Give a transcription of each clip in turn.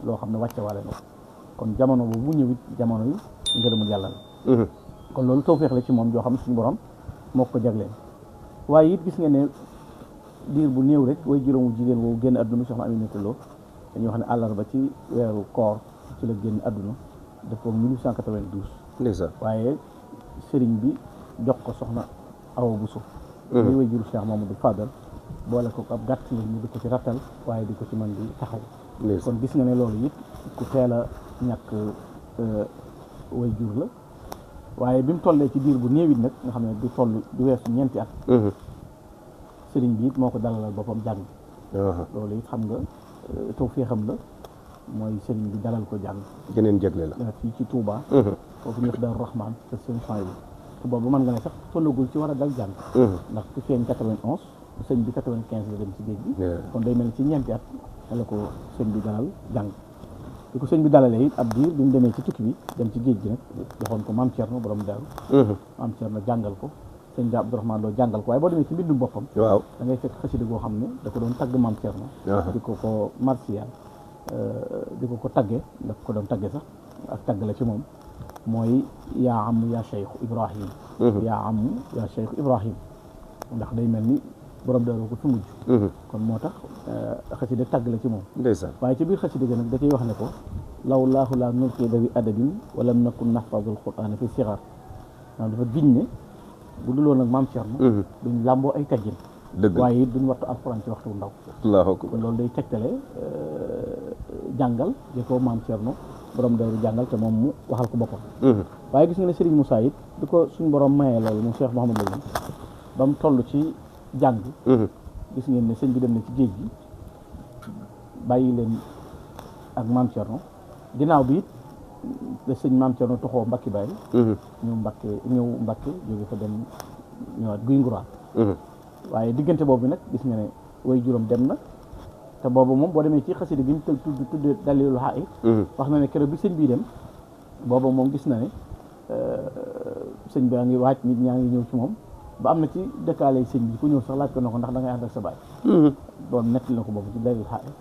loo xam ne wàcce waale na ko kon jamono boobu bu ñëwit jamono yi ngërëmul yàlla la kon loolu tawfeex la ci moom joo xam ne suñu borom moo ko jagleen waaye it gis nga ne diir bu néew rek way juróomu jigéen woowu génn adduna soxna Aminata Lo dañuy wax ne àllarba ci weeru koor ci la génn adduna def ko 1892 ndeysaan waaye sëriñ bi jox ko soxna Awa Bousso muy way juru Cheikh Mamadou Fadal boole ko ab gàtt la ñu di ko ci rattal waaye di ko ci mën di taxaw kon gis nga ne loolu it ku teel a ñàkk way jur la waaye bi mu tollee ci diir bu néewit nag nga xam ne du toll du weesu ñeenti at sëriñ bi it moo ko dalalal boppam jàng loolu it xam nga taw fee xam la mooy sëriñ bi dalal ko jàng geneen jagle la fii ci Touba foofu ñu wax Daaru Rahman te seen fan yi te boobu mën nga ne sax tollagul ci war a dal jàng ndax ku feeñ 91 sëñ bi 95 la dem ci géej gi kon day mel ci ñeenti at la ko sëñ bi dalal jàng bi ko sëñ bi dalalee it ab diir bi mu demee ci tukki bi dem ci géej gi nag joxoon ko maam Thierno borom Daaru maam Thierno jàngal ko sëñ da Abdourahmane Lo jàngal ko waaye boo demee ci mbindum boppam waaw da ngay fekk xasida goo xam ne da ko doon tagg maam Thierno di ko martial di ko tagge da ko doon tagge sax ak tagg la ci moom mooy yaa am yaa Cheikh Ibrahim yaa am yaa Cheikh Ibrahim ndax day mel ni borom Daaru ko fi mujj kon moo tax xasida tagg la ci moom ndeysaan waaye ci biir xasida ga nag da cay wax ne ko law laahu la nulqi dawi adabin walam nakun nahfazul qur'ana fi sigar maanaam dafa giñ ne bu duloon nag maam Thierno duñ làmboo ay teggin waaye it duñ wattu alxuraan ci waxtu bu ndaw kon loolu day tegtale jàngal di ko maam Thierno borom Daaru jàngal te moom mu waxal ko boppam waaye gis nga ne Serigne Moussa it di ko suñ borom mayee loolu mu Cheikh Mouhamadou Lamine ba mu toll ci jàng gis ngeen ne sëñ bi dem na ci géej gi bàyyi leen ak maam Thierno ginnaaw bi it la sëñ maam Thierno toxoo Mbacke Bari ñëw Mbacke jóge fa dem ñëwaat guy nguraan waaye diggante boobu nag gis nga ne way juróom dem na te boobu moom boo demee ci xasida gi mu tudd dalilul xaayit wax na ne keroog bi sëñ bii dem boobu moom gis na ne sëñ baa ngi waaj nit ñaa ngi ñëw ci moom ba am na ci dëkkaale sëñ bi ku ñëw sax laaj ko na ko ndax da ngay ànd ak sa baay doon nettali na ko boobu ci dalilul xaayit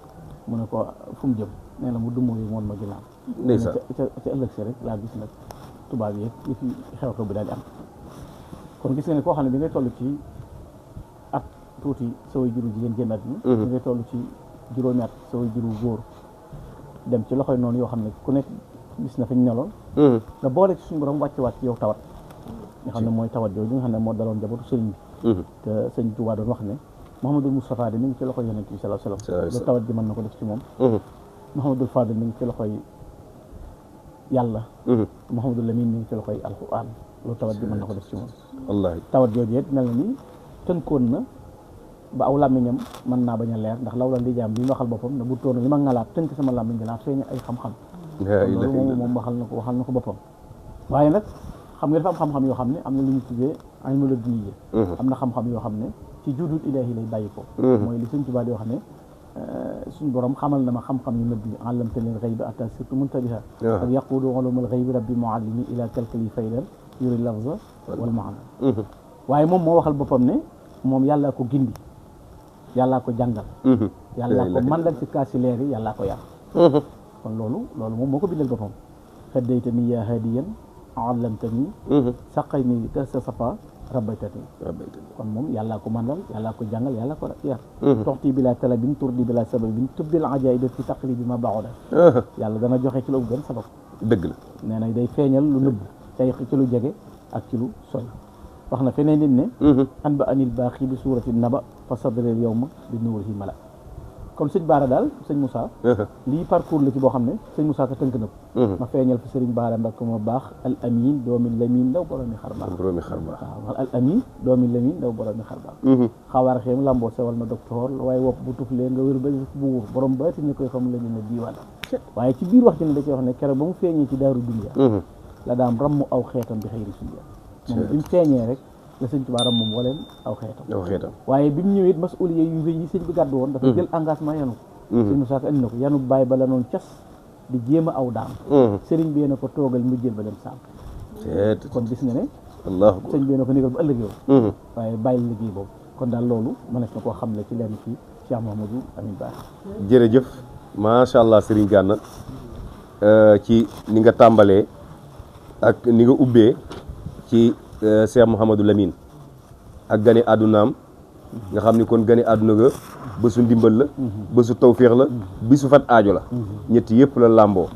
mu ne ko fu mu jëm nee na mu dummoo yi moon ma ginnaaw ca ëllëg si rek laa gis nag tubaab yi yi fi xew-xew bi daal di am kon gis nga ne koo xam ne bi ngay toll ci at tuuti sa way juru jigéen génn àddina bi ngay toll ci juróomi at sa way juru góor dem ci loxoy noonu yoo xam ne ku nekk gis na fi ñu neloon nga boole ci suñu borom wàcc ci yow tawat nga xam ne mooy tawat yooyu nga xam ne moo daloon njabootu sëriñ bi te sëñ Tuubaa doon wax ne Mouhamadou Moustapha de mi ngi ci loxoy yonent bi sallallahu alayhi wasallam lu tawat ji mën na ko def ci moom Mouhamadou Fadel mi ngi ci loxoy yàlla Mouhamadou Lamine mi ngi ci loxoy alquran lu tawat ji mën na ko def ci moom wallaahi tawat jooju it mel na ni tënkoon na ba aw làmmiñam mën naa bañ a leer ndax law la li jaam bi mu waxal boppam ne bu toon li ma ngalaat tënk sama làmmiñ dinaa feeñ ay xam-xam loolu moom waxal na ko boppam waaye nag xam nga dafa am xam-xam yoo xam ne am na lu ñu tuddee ilmu ladunniya am na xam-xam yoo xam ne ci judul ilaahi lay bàyyi ko mooy li Sëñ Tuubaa di wax ne suñu borom xamal na ma xam-xam yu nëbb yi allamtani al-ghayba atta sirtu muntabiha ak yaqudu ulumul ghaybi rabbi muallimi ila kalkali faydan yuri lafza wal maana waaye moom moo waxal boppam ne moom yàllaa ko gindi yàllaa ko jàngal yàllaa ko mandal ci kaasi leer yi yàllaa ko yar kon loolu moom moo ko bindal boppam faddaytani yaa hadiyan allamtani saqayni kasa safa rabbaytani kon moom yàllaa ko mandal yàllaa ko jàngal yàllaa ko yar toxti bi laa talabin turdi bi laa sababin tubdil ajaayib fi taqribi ma ba'uda yàlla dana joxe ci lu gën sabab dëgg la nee na day feeñal lu nëbb tey ci lu jege ak ci lu sori wax na feneen nit ne an ba anil baaxi bi suurati naba fa sadril yawma bi nuurihi mala kon sëñ Baara daal sëñ Moussa lii parcours la ci boo xam ne sëñ Moussa ka tënk na ko ma feeñal fi sëriñ Baara Mbàkke ma baax al amin doomi lamin ndaw boroomi xar baax waaw al amin doomi lamin ndaw boroomi xar baax xawaar xeem lamboo sewal ma docteur waaye wopp bu tuflee nga wér ba bu wóor borom baati ñu koy xam la ñu ne diiwaan waaye ci biir wax ci ne da cee wax ne keroog ba mu feeñee ci daaru dunya la daam rammu aw xeetam bi xëyri suñu moom bi mu feeñee rek la sëñ Tuubaa moom mbooleem aw xeetam waaye bi mu ñëwee it masuuliya yu rëy yi sëñ bi gàddu woon dafa jël engagement yanu ko sëñ Musaa Ka indi na ko yanu bàyyi ba la noonu cas di jéem a aw daam sëriñ bi na ko toogal mu jël ba dem saam kon gis nga ne sëñ bi na ko négal ba ëllëg yow waaye bàyyi liggéey boobu kon daal loolu mënees na koo xam ne ci lenn ci Cheikh Mouhamadou Amine Bara jërëjëf macha allah Serigne Gana ci ni nga tàmbalee ak ni nga ubbee ci Cheikh Mouhamadou Lamine ak gane àddunaam nga xam ni kon gane àdduna ga bésu ndimbal la bésu tawféex la bisu fat aajo la ñetti yëpp la làmboo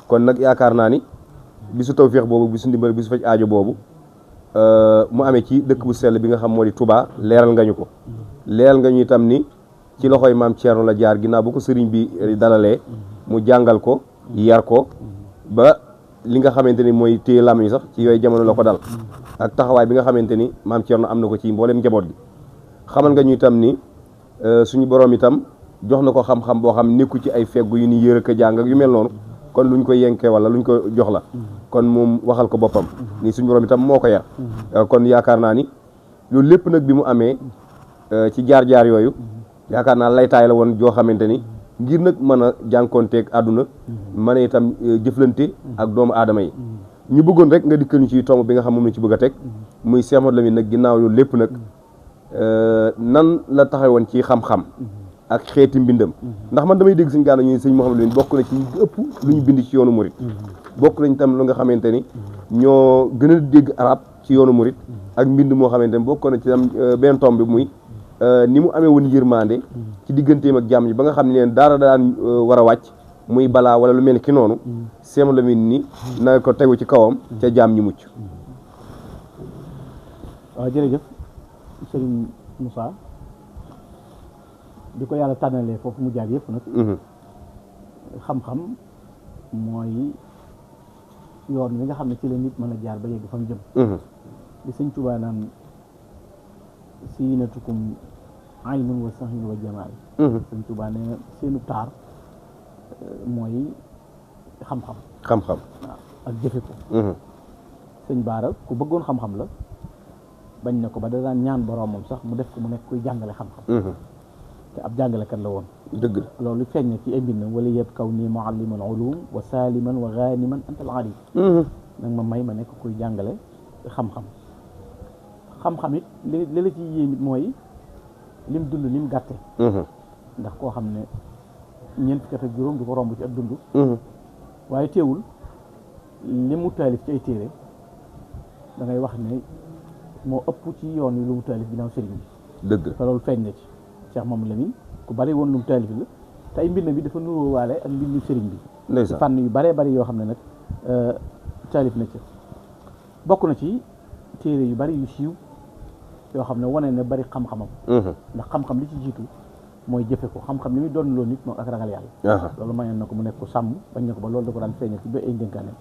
kon nag yaakaar naa ni bisu tawféex boobu bisu ndimbal bisu faj aajo boobu mu amee ci dëkk bu sell bi nga xam moo di Touba leeral nga ñu ko leeral nga ñu itam ni ci loxoy maam Thierno la jaar ginnaaw bu ko sëriñ bi dalalee mu jàngal ko yar ko ba li nga xamante ni mooy téye lam yi sax ci yooyu jamono la ko dal ak taxawaay bi nga xamante ni maam Thierno am na ko ci mboolem njaboot gi xamal nga ñu itam ni suñu borom itam jox na ko xam-xam boo xam nekku ci ay feggu yu ni yër ak jàng ak yu mel noonu kon luñ ko yenkee wala luñ ko jox la kon moom waxal ko boppam ni suñu borom itam moo ko yar kon yaakaar naa ni loolu lépp nag bi mu amee ci jaar-jaar yooyu yaakaar naa laytaay la woon joo xamante ni ngir nag mën a jànkoonteeg àdduna mën a itam jëflante ak doomu aadama yi ñu bëggoon rek nga dikkal ñu ci tomb bi nga xam moom la ci bëgg a teg muy Cheikh Mouhamadou Lamine nag ginnaaw loolu lépp nag nan la taxawoon ci xam-xam ak xeeti mbindam ndax man damay dégg Sëñ Gana ñu Sëñ Mouhamadou Lamine bokk na ci ëpp lu ñu bind ci yoonu murit bokk nañ tam lu nga xamante ni ñoo gën a dégg arab ci yoonu murit ak mbind moo xamante ni bokk na ci tam benn tomb bi muy ni mu amee woon yërmande ci digganteem ak jàmm yi ba nga xam ne leen daara daan war a wàcc muy balaa wala lu mel ni ki noonu Cheikh Mouhamadou Lamine ni na ko tegu ci kawam ca jaam ñi mucc. waaw jërëjëf Serigne Moussa di ko yàlla tànnalee foofu mu jaar yëpp nag xam-xam mooy yoon wi nga xam ne ci la nit mën a jaar ba yegg fa mu jëm di Sëñ Tuubaa naan siinatukum ilmun wa sahyin wa jamaal Sëñ Tuubaa nee na seenu taar mooy xam-xam xam-xam waaw ak jëfe ko Sëñ Baara ku bëggoon xam-xam la bañ na ko ba da daan ñaan boroomam sax mu def ko mu nekk kuy jàngale xam-xam te ab jàngalekat la woon dëgg la loolu feeñ na ci ay mbindam wala yëpp kaw nii mualliman ulum wa saliman wa ganiman antal alim nag ma may ma nekk kuy jàngale xam-xam xam-xam it li la ci yéem it mooy lim dund ni mu gàtte ndax koo xam ne ñeent fukki at ak juróom du ko romb ci ak dund waaye teewul li mu taalif ci ay téere da ngay wax ne moo ëpp ci yoon wi lu mu taalif ginnaaw sëriñ bi dëgg te loolu feeñ na ci Cheikh Mouhamadou Lamine ku bari woon lu mu taalif la te ay mbind bi dafa nuroo waale ak mbindu sëriñ bi ci fànn yu baree bari yoo xam ne nag taalif na ci bokk na ci téere yu bari yu siiw yoo xam ne wane na bari xam-xamam ndax xam-xam li ci jiitu mooy jëfe ko xam-xam li muy doon loo nit moom ak ragal yàlla loolu mayoon na ko mu nekk ko sàmm bañ na ko ba loolu da ko daan feeñal ci biir ay dénkaane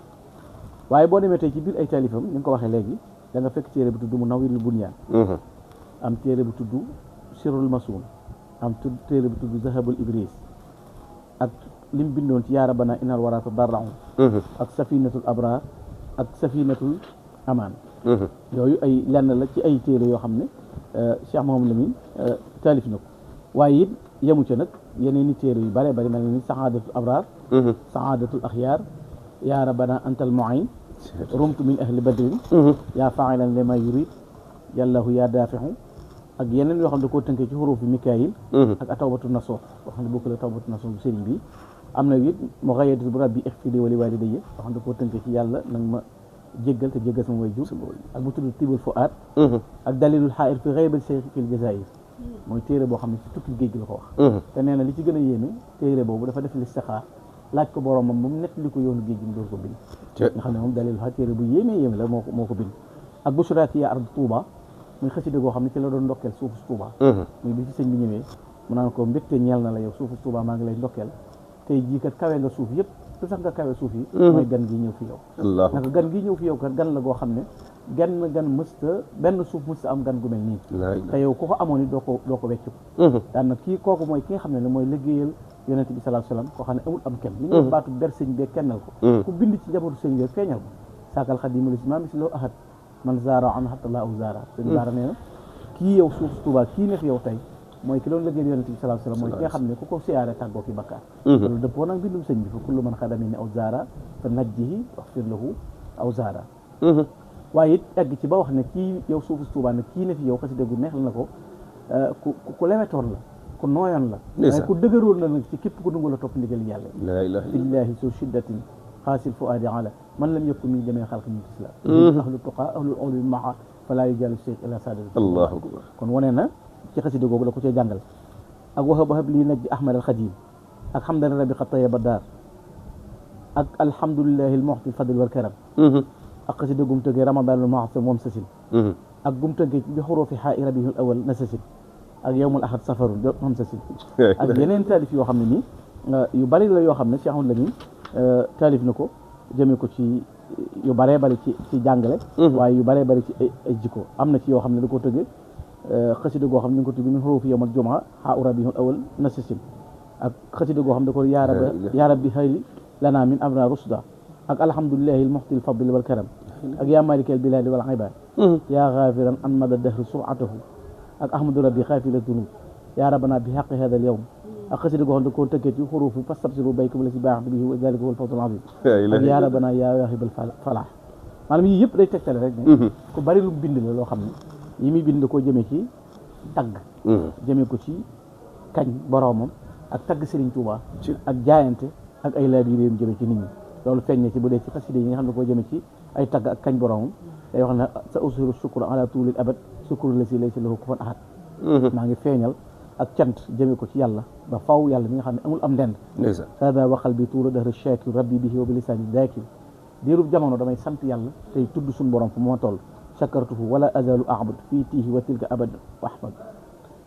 waaye boo demee tey ci biir ay taalifam ni nga ko waxee léegi da nga fekk téere bu tudd Munawwirul Bunyaan am téere bu tudd Sirrul Masuun am téere bu tudd Zahabul Ibris ak lim bindoon ci yaa Rabbana innal waraa tadarra'u ak Safinatul Abraar ak Safinatul Amaan yooyu ay lenn la ci ay téere yoo xam ne Cheikh Mouhamadou Lamine taalif na ko waaye it yemu ca nag yeneen i téere yu bare bari mel ni Saadatul Abraar Saadatul Axyaar yaa Rabbana antal mu'in rumtu min ahli badrin yaa fa'ilan lima yurid yàllahu yaa daafi'u ak yeneen yoo xam ne da koo tënkee ci xurufi Mikaayil ak a tawbatu nasuux boo xam ne bokk la tawbatu nasuux bu sëriñ bi am na it mu xayyatu bu rabbi ixfiri wa li waalidayya boo xam ne da koo tënkee ci yàlla nag ma jéggal te jéggal sama way jur ak bu tudd Tibul Fuaad ak dalilul xaa'ir fi xaybal cheikh fil jazaayir mooy téere boo xam ne ci tukki géej gi la ko wax te nee na li ci gën a yéeme téere boobu dafa def listixaar laaj ko boromam moom nett li ko yoonu géej gi mu door ko bind nga xam ne moom dalilul xaa'ir téere bu yéeme la moo ko bind ak bushraaki yaa ard Tuuba muy xasida goo xam ne ci la doon ndokkeel suufu Tuuba muy bi ci sëñ bi ñëwee mu naan ko mbégte ñeel na la yow suufu Tuuba maa ngi lay ndokkeel tey jii kat kawe nga suuf yëpp lu tax nga kawe suuf yi mooy gan gi ñëw fi yow naka gan gi ñëw fi yow kat gan la goo xam ne gan mësta benn suuf mësta am gan gu mel nii te yow ku ko amoon it doo ko wecc ko daan na kooku mooy ki nga xam ne mooy liggéeyal yonent bi sallallahu alayhi wasallam koo xam ne amul am kem li ñu baatu ber sëñ bee kennal ko ku bind ci njabootu sëñ bi feeñal ko saakal xadimu la si maa mis loo ahad man zaara an hatta la aw zaara sëñ Baara nee na kii yow suuf Tuuba kii nekk yow tey mooy ki doon liggéeyal yonent bi sallallahu alayhi wasallam mooy ki nga xam ne ku ko siyaare tàggoo ki bakkaar loolu dëppoo nag bindum sëñ bi fa kullu man xadami ni aw zaara fa najjihi waxfir lahu aw zaara waaye it egg ci ba wax ne kii yow suufu Tuuba nag kii ne fi yow xasida gu neex la na ko ku lewetoon la ku nooyoon la waaye ku dëgëroon la nag ci képp ku dungu la topp ndigal yàlla billahi su shiddatin xaasil fuaadi ala man lam yakun min jamee xalq min islam ahlu tuqa ahlul ulwi maa fala yujalu cheikh ila sadati allahu akbar kon wane na ci xasida googu la ko cee jàngal ak wahab lii najj ahmad al xadim ak hamdan rabi qad tayyaba daar ak alhamdulillahi al muhti fadl wal karam ak xasida gum tëggee ramadanul mu'assam moom sasin ak gum tëggee bi xurufi xaa'i rabiul awal na sasin ak yawmul ahad safarun moom sasin ak yeneen taalif yoo xam ne nii yu bari la yoo xam ne Cheikh Ahmadou Lamine taalif na ko jëmee ko ci yu baree bari ci jàngale waaye yu baree bari ci ay jikko am na ci yoo xam ne da ko tëggee xasida goo xam ne ñu ngi ko tudd min xurufi yawmal jumaa xaa'u rabiul awal na sasin ak xasida goo xam ne da ko yaa rabbi hayli lana min amrina rusda ak alhamdulillahi almuhti alfadli wal karam ak yaa malika albiladi wal ibad yaa ghafiran an mada dahri suratahu ak ahmadu rabbi xaafila dunub yaa rabbana bi xaqi hada al yawm ak xasida goo xam ne da koo tëggee ci xurufu fastabsiru baykum la si baax bihi wa dalika huwa alfawzul azim ak yaa rabbana yaa waahibal falaax maanaam yii yëpp day tegtale rek ne ku bari lu bind la loo xam ne yi muy bind koo jëmee ci tagg jëmee ko ci kañ boroomam ak tagg Serigne Touba ak jaayante ak ay laaj yu réem jëmee ci nit ñi loolu feeñ na ci bu dee ci xasida yi nga xam ne koo jëmee ci ay tagg ak kañ boroomam day wax ne sa usiru shukra ala tuulil abad shukru la si laysa lahu kufuwan ahad maa ngi feeñal ak cant jëmee ko ci yàlla ba faw yàlla mi nga xam ne amul am ndend hada waxal bi tuura dahra shakir rabbi bihi wa bi lisaani dakir diirub jamono damay sant yàlla tey tudd suñu borom fu moo toll shakartuhu wala azalu abud fii tiihi wa tilka abad wa ahmad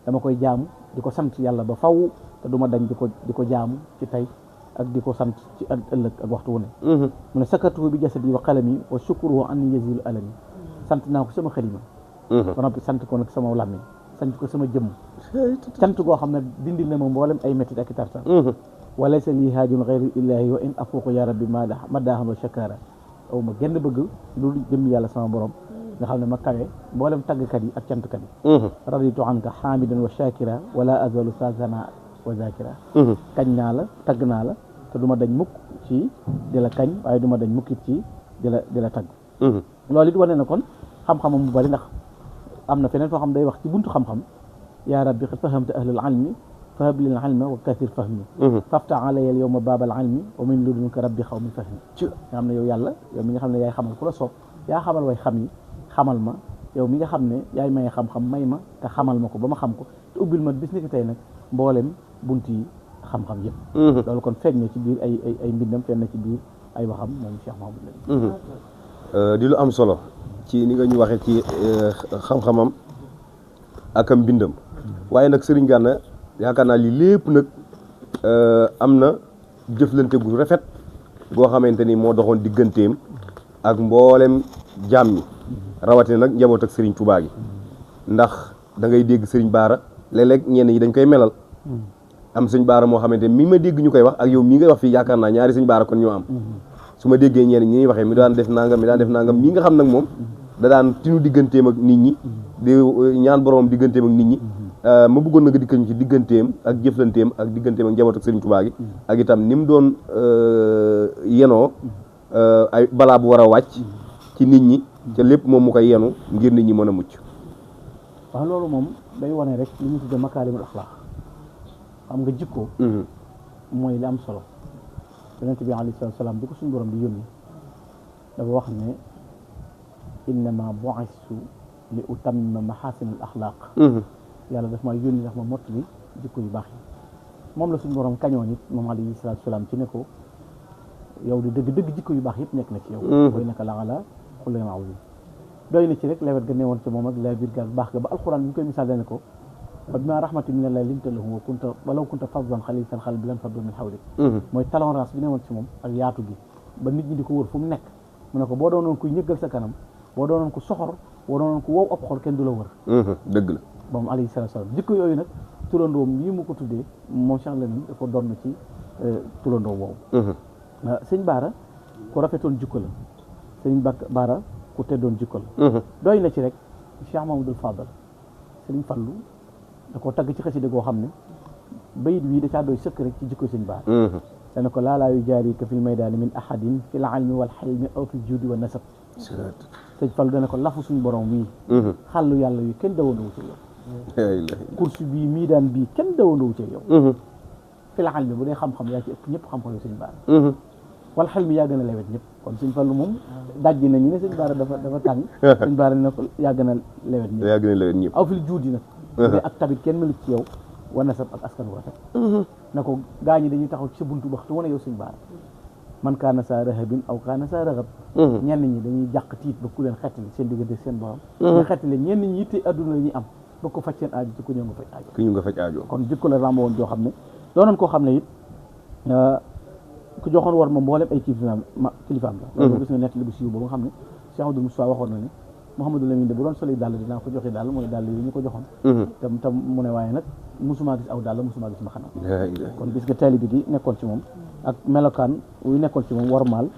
dama koy jaamu di ko sant yàlla ba faw te du ma dañ di ko jaamu ci tey ak di ko sant ci ëllëg ak waxtu wu ne mu ne sakartuhu bi jasadi wa qalami wa shukruhu anni yazilu alami sant naa ko sama xalima ba noppi sant ko nag sama làmmiñ sant ko sama jëmm sant goo xam ne dindi na ma mboolem ay métit ak i tartar wa laysa lii haajun gayru illahi wa in afuuqu ya rabbi madaahan wa shakara aw ma genn bëgg lu jëm yàlla sama borom nga xam ne ma kawe mboolem taggkat yi ak cantkat yi raditu anka xaamidan wa shakira wala azalu sazana wa zakira kañ naa la tagg naa la te du ma dañ mukk ci di la kañ waaye du ma dañ mukkit ci di la tagg loolu it wane na kon xam-xamam bu bari ndax am na feneen foo xam day wax ci buntu xam-xam yaa rabbi qad fahamta ahlal ilmi fahab lil ilma wa kathir fahmi fafta alayya al yawma baabal ilmi wa min ladunka rabbi xawmi fahmi nga xam ne yow yàlla yow mi nga xam ne yaay xamal ku la soob yaa xamal way xam yi xamal ma yow mi nga xam ne yaay maye xam-xam may ma te xamal ma ko ba ma xam ko te ubbil ma bis ni ki tey nag mboolem bunt yi xam-xam yëpp loolu kon feeñ na ci biir ay mbindam feeñ na ci biir ay waxam moom Cheikh Mahamadou Lamine di lu am solo ci ni nga ñu waxee ci xam-xamam ak am mbindam waaye nag Serigne Gana yaakaar naa lii lépp nag am na jëflante gu rafet goo xamante ni moo doxoon digganteem ak mboolem jaam ñi rawatina nag njaboot ak Serigne Touba gi ndax da ngay dégg Serigne Baara léeg-léeg ñenn ñi dañ koy melal am Serigne Baara moo xamante mi ma dégg ñu koy wax ak yow mii ngay wax fii yaakaar naa ñaari Serigne Baara kon ñoo am su ma déggee ñenn ñi ñuy waxee mi daan def nangam mii nga xam nag moom da daan tinu digganteem ak nit ñi di ñaan boromam digganteem ak nit ñi ma bëggoon na nga dikkañ ci digganteem ak jëflanteem ak digganteem ak njaboot ak Serigne Touba gi ak itam ni mu doon yenoo ay balaa bu war a wàcc ci nit ñi te lépp moom mu koy yenu ngir nit ñi mën a mucc. waaw loolu moom day wane rek li ñu tudde makaarimul axlaaq xam nga jikko mooy li am solo yonent bi alayhi salaatu wa salaam bi ko suñu borom di yónni dafa wax ne innama bu'istu li utammima mahaasinal axlaaq yàlla daf maa yónni ndax ma mottali jikko yu baax yi moom la suñu borom kañoon it moom alayhi salaatu wa salaam ci ne ko yow di dëgg jikko yu baax yëpp nekk na ci yow koy naka la ala xulli azim doy na ci rek lewet ga newoon ci moom ak la biir ga ak baax ga ba alxuraan bi ñu koy misaal dane ko fa bima rahmatin min allahi linta lahum wa kunta walaw kunta faddan xalisal qalbi lan faddu min hawlik mooy tolérance bi newoon ci moom ak yaatu gi ba nit ñi di ko wër fu mu nekk mu ne ko boo doonoon kuy ñëggal sa kanam boo doonoon ku soxor boo doonoon ku wow ab xol kenn du la wër dëgg la moom alayhi salaatu salaam jikko yooyu nag turandoom yi mu ko tuddee moom Cheikh Lamine da ko doon ci turandoo boobu sëñ Baara ku rafetoon jikko la sëñ Baara ku teddoon jikko la doy na ci rek Cheikh Mamadou Fadal sëñ Fallu da koo tagg ci xasida goo xam ne bayit wii da caa doy sëkk rek ci jikko sëñ Baara dana ko laalaa yu jaari ka fil maydaani min ahadin fil ilmi wal xilmi aw fil juudi wa nasab sëñ Fallu dana ko lafu suñu borom wii xàllu yàlla yu kenn dawoon wutul la course bii mii daan bii kenn dawandoo ci yow fi la xal mi bu dee xam-xam yaa ci ëpp ñëpp xam-xam yow sëñ Bara wala xel mi yaa gën a lewet ñëpp kon sëñ Fallu moom dajji na ñu ne sëñ Bara dafa tàng sëñ Bara ne ko yaa gën a lewet ñëpp yaa gën a lewet ñëpp aw fil juudi nag bu dee ak tamit kenn melut ci yow war na sab ak askan wu rafet na ko gaa ñi dañuy taxaw ci sa buntu waxtu wane yow sëñ Bara man kaana saa rahabin aw kaana saa rahab ñenn ñi dañuy jàq tiit ba ku leen xettali seen diggante seen borom nga xettali ñenn ñi yitte adduna la ñuy am ba ko faj seen aajo ci ku ñëw nga faj aajo ku ñu nga faj aajo kon jikko la ràmba woon joo xam ne doonoon koo xam ne it ku joxoon war ma mboolem ay kilifaam la loolu gis nga nettali bu siiw boobu nga xam ne Cheikh Amadou Moussa waxoon na ne Mouhamadou Lamine de bu doon soli dàll dinaa ko joxe daal mooy dàll yi ñu ko joxoon tam mu ne waaye nag musumaa gis aw dàll musumaa gis ma xanaa kon gis nga taalibe gi nekkoon ci moom ak melokaan wu nekkoon ci moom warmaal